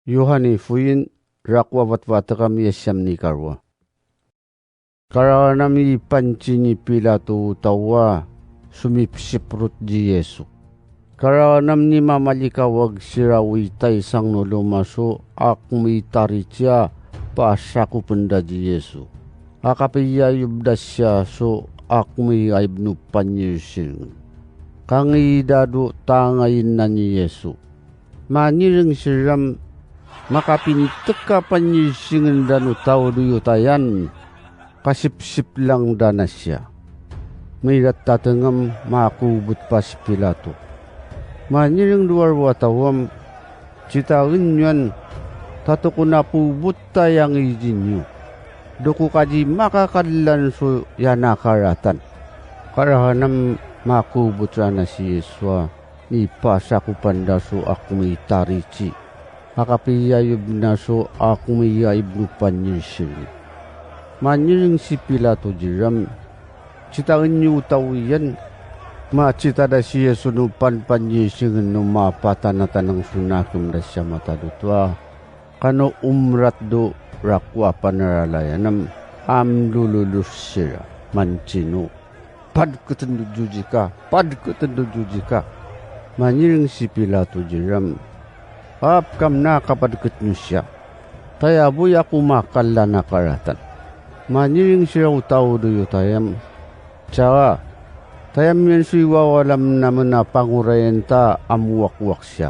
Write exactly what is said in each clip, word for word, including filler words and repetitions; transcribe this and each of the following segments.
Yohane Fuin, raku a batbatekam ya siam ni karua. Karaanam ipanci ni Pilato tawa, sumipsiprut di Yesu. Karaanam ni mamalikaw agsiraw itay sangno lumaso a kumitaricia pasakupenda di Yesu. Akapiayubda siya so a kumiaibno panyirsirengen. Kangidado tangayinna ni Yesu. Manireng sirram, makapinitekka panyirsirengen dano tao duyo tayan. Kasipsiplangdana siya. Mayratta tengem makubot pas Pilato. Manireng duarua tawem, citaenyoan, ta tukon a pubotta ya ngidinyo. Dako kadi makakallanso ya nakaratan. Karaanam makubot rana si Yesua. Ipasakupanda so a kumitarici. Akapiayubna so a kumiaibno panyirsirengen. Manireng si Pilato diram, citaenyo tawian. Macitada si Yesu no panpanyirsirengen no mapatanatanang so nakemda siya mataduto a kano umratdo raku a panaralayanem, amlululus sira, mancino. Padketen no judika, padketen no judika. Manireng si Pilato diram, apkamna kapadketnyo siya. Tay abuy a kumakalla nakaratan. Manireng siraw tao duyo tayem. Tiawa, tayem yan so iwawalam namen a pangurayen ta amwakwak siya.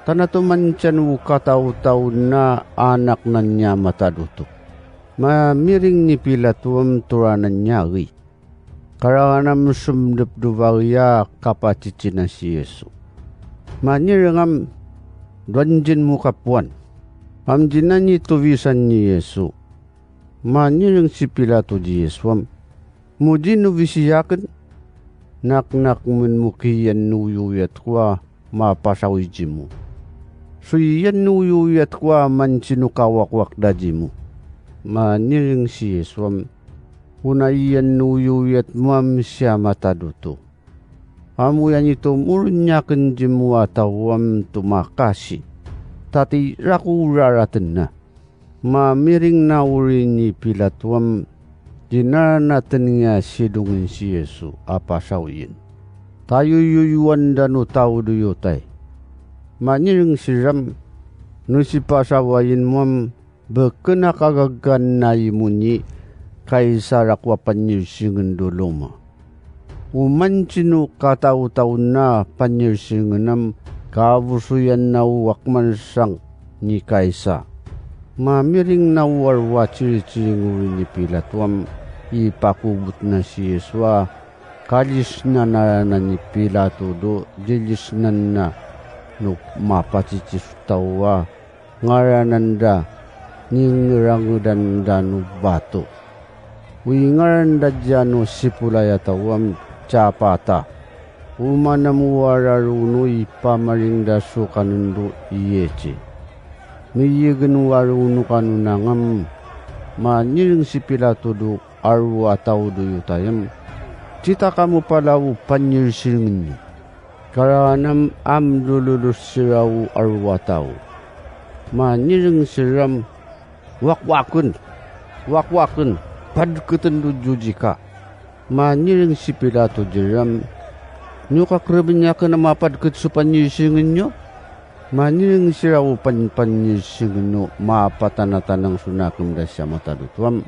Ta natumancian o kataw-taonna anaknan niya mataduto. Mamiring ni Pilato am turanan niya agi. Karaanam sumdepdubag ya kapacicina si Yesu. Manirengam, duanjenmo kapuan. Am dina nitubisan ni Yesu. Manireng si Pilato di Yesu am. Mo dino bisiaken, naknakmen mo kiyan no uyuyatko a mapasaw idimu. Suyan no uyuyatko a mansino kawakwak dadimu. Manireng si Yesu am, unayan no uyuyatmo am siya mataduto. Ammo yan ito murunyaken dimo a tawam tumakasi, ta ti raku raratenna. Mamiring nauri ni Pilato am dinaranaten nga sidungen si Yesu a pasawiyen. Tayuyuyuanda no tao duyotay. Manireng siram, no sipasawayenmo am bekken a kagagannaymo ni Kaisar a kua panyirsingen duloma. Umansino kataw-taonna panyirsingenam, kabusoyanna o akmansang ni Kaisar. Mamiring nawarwa ciriciring ni Pilato am ipakubotna si Yesu a kalisnanarana ni Pilato do dilisnanna no mapacici so tao a ngarananda, ningerangedanda no bato. Wingaranda dia no sipulay a tawam, tiapata. Umanam wararuno ipamaringda so kanendo iyeci. Miyegen waruno kanunangam, manireng si Pilato do arwa a tao duyotayem. Cita kamo palaw panyirsirengenyo. Karaanam am lululus siraw arwa tao. Manireng siram, wakwaken, wakwaken, padketen no judika. Manireng si Pilato diram, no kakrebenyaken a mapadket so panyirsirengenyo? Manireng siraw pan panyirsirengenno mapatanatanang so nakemda siya matadutuam.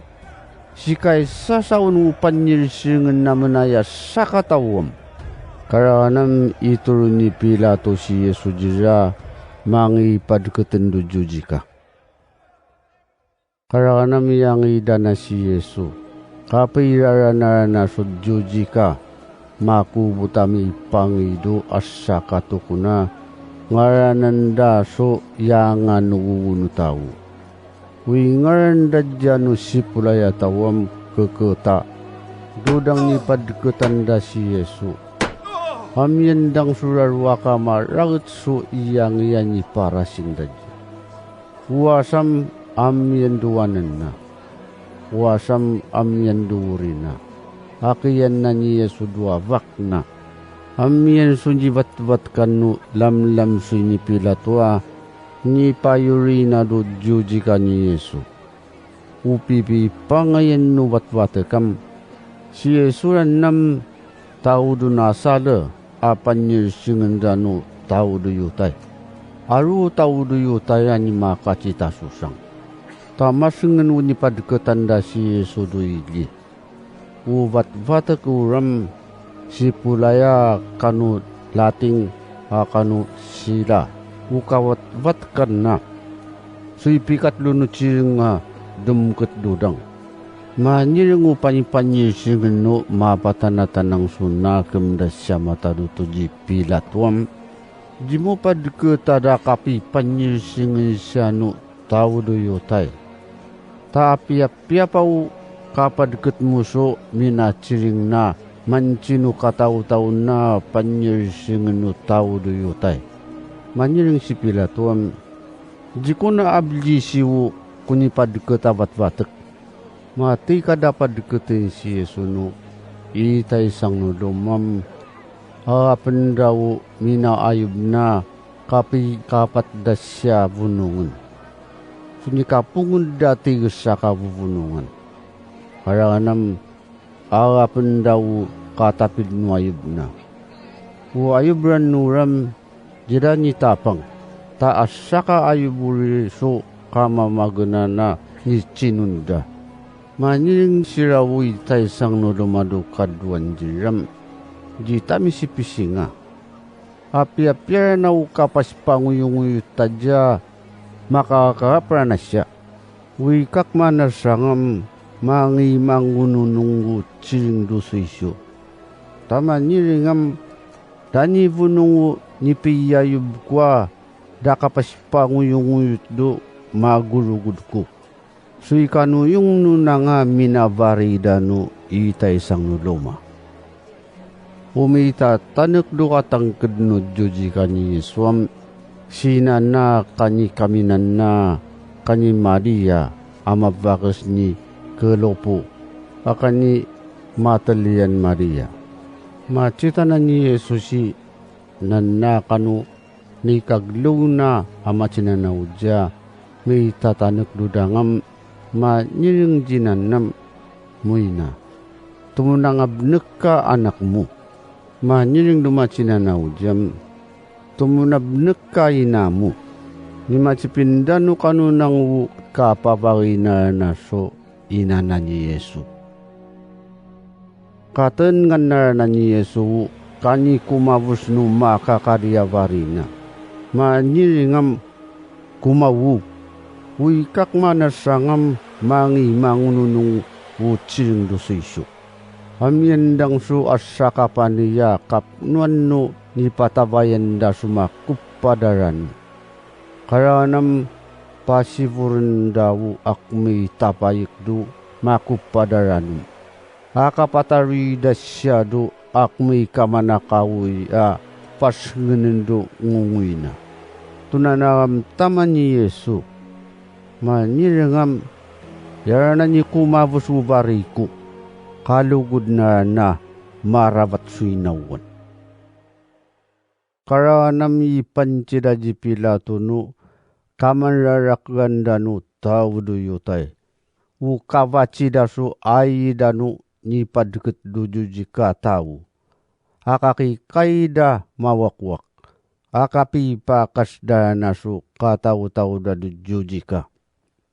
Sika issasao no panyirsirengenna menaya sakatawem. Karaanam ituro ni Pilato si Yesu dira mangipadketen do judika. Karaanam yangidana si Yesu. Kapiraranarana so judika. Makubot a mipangido a sakatokona, ngarananda so yanga no wuwuno tao. Wingaranda dia no sipulay a tawam keketa. Dudang ni padketanda si Yesu. Amiendang so raruaka maraget so iyang iya ni parasingda dia. Wasam amiendo wanenna. Wasam amiendo wurina. Akiyanna ni Yesu dua bakna. Amien so nibatbatkan no lamlamsoy ni Pilato a Ni payurina dudjudjika ni Yesu. Upipipangayen no batbatekam. Si Yesu rannam, taudo nasale a panyersengenrano taudoyotay. Aro taudoyotay a ni makacita susang. Ta masengen wenno padketanda si Yesu doy ili. Ubatbatek uram, sipulaya kano lating a kano sila, ukabatbatkanna. Sipikatlo no tsiring nga dumket dudang. Manireng o panipanyersengen no mapatanatanangsona kem da siya matado to di Pilatoam. Dimo padketa da kapipannyersengen siya no taudoyotay. Ta apiapiapaw kapadketmo so minatsiringna mantsino kataotaona panyersengen no taudoyotay. Manireng si Pilatoam, diko naablisiw ko ni padketa batbatek. Matikada padketen si Yesu no itay sangno lumam Awapendaw minaayubna kapi kapat da siya bunongen. Sunikapungedda ti esa ka bubunongen. Karaganam, awapendaw katapid no ayubna. O ayub rannuram, dida nitapang, ta assaka ayuburi so kamamagenana ni tsinonda. Manireng sirawi tay sangno lumado kaduan diram, dita misipisinga. Apiapiaranaw kapas panguyonguyot ta dia makakaraprana siya. Wikak manasangam mangimangununonggo tsiring do suisyo. Ta manirengam, da ni bunongo ni piyayubko a da kapas panguyonguyotdo magurugodko. Suy kanuyongno na nga minabarida no itay sangno loma. Umitatanekdo katangkedno diyodika ni Yesuam, sinana kani kaminanna kani Maria a mabakes ni Kelopo a kani Matelian Maria. Matsitana ni Jesus i nanna kano ni kaglowna a matinanaw dia, maitatanekdo da ngem manireng di nannam. Muyna, tumunangabnekka anakmo. Manireng no matinanaw diam, tumunabnekka inamo. Ni matsipinda no kanunangwo kapabaginarana so inana ni Yesu. Katen nga narna ni Yesu, kani kumawes no makakadi a barina. Manirengam, kumawo. Uykak manasangam mangimangununong utsing do suyso. Amiendangso a sakapaniya kapnoan no nipatabayanda so makuppadaran. Karanam pasiburendaw akmi tapayekdo makuppadaran. Akapatarida siado akmi kamanakawi a pasngenendo ngunguyna. Tunanaramtaman ni Yesu, manirengam, yarana ni kumabus bariko, kalugodnarana marabat suynawan. Karanam ipantida di Pilato no kamanrarakganda no tao doyotay. Ukabatida so ayida no nipadket dududika tao. Akakikayda mawakwak. Akapipakasdana so kataotao da dududika.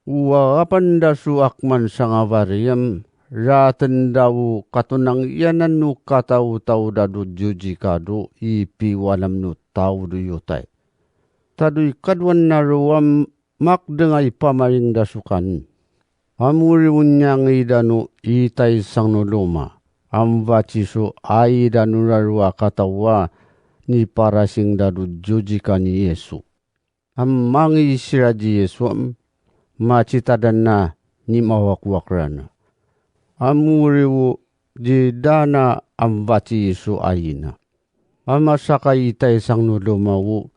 Uwapanda so akman sangabariam, ratendaw katunang iyanan no kataotao da dududika do ipiwalam no tao doyotay. Ta doy kaduan naruam makdeng a ipamaringda so kan. Amuriw oniangida no itay sangno loma, ambatsi so ayida no raru a katawa ni parasingda dududika ni Yesu. Ammangi sira di Yesu, am, matsitadanna ni mawakwakrana. Amuriw di dana ambatsi so ayina. Amasakay itay sangno lumawo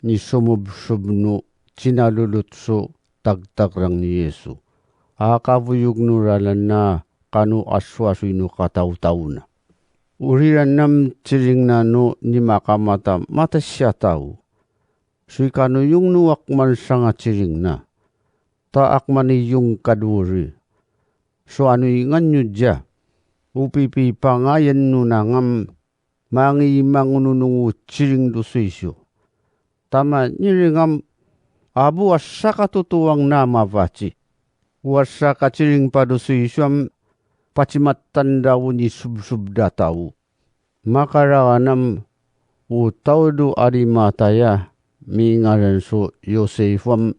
ni sumubsub no sinalulutso tagtagrang ni Yesu. Akabuyog no ralanna kano asuasoy no kataotaona. Urirannam tsiringna no ni makamata mata siya tao. Sika no yungnoak man sa nga chiringna, ta akmaniyong kaduri. So ano inganyo dia? Upipipangayenno na ngam mangimangununongo chiring do suisyo. Ta manyiringam, abo a sakatutuangna a mabatsi. Wasa kachiring pado suisyo am pachimattanda wenno subsubda tao. Makaraganam, o tao do Arimatea, mingarenso Josefo am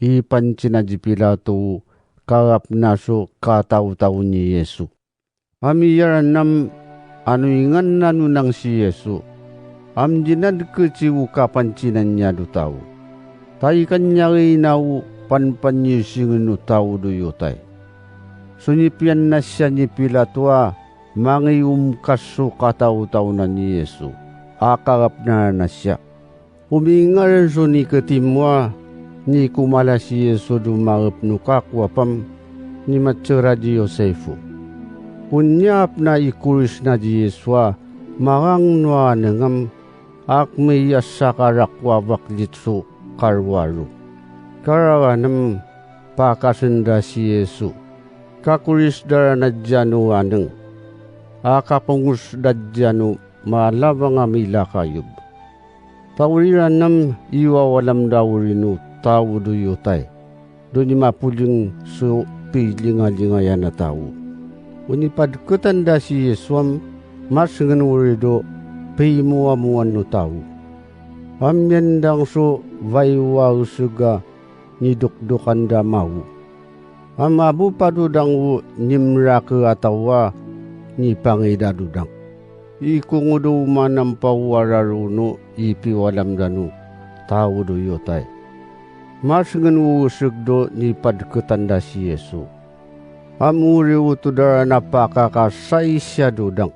ipanchina di Pilato, karapnaso katawtaw ni Yesu. Amiyarannam ano inganna nunang si Yesu, am dinadketi o kapanchinan niya do tao. Ta ikanyarinaw panpanyirsingen no tao do yutay. Sunipianna siya ni Pilato a mangiumkas so katawtawna ni Yesu a karapnana siya. Umingarenso ni Nicodemo a nikumala si Yesu do maep no kakuapam ni matsera di Josefo. Unya apna ikurisna di Yesu a, "Marang no anengam, akmi a sakarakuabak ditso karuaro." Kararanem, pakasenda si Yesu. Kakurisda ra na dia no aneng. Akapungosda dia no malabang a milakayub. Pauriranam, iwawalamda uri no tao do yutay, do ni mapuleng so pilingalingayan a tao. Wenno padketanda si Yesu am masngen uri do pimuamuan no tao. Am yendangso waywauseg a nidukdukanda mawu. Am abo pado dangwo nimrake a tao a nipangidadudang. Ikungodo manam pawararo no ipiwalamda no tao do yutay. Masngen uusegdo ni padketanda si Yesu. Am uri utoda ra napakakasaysiadudang.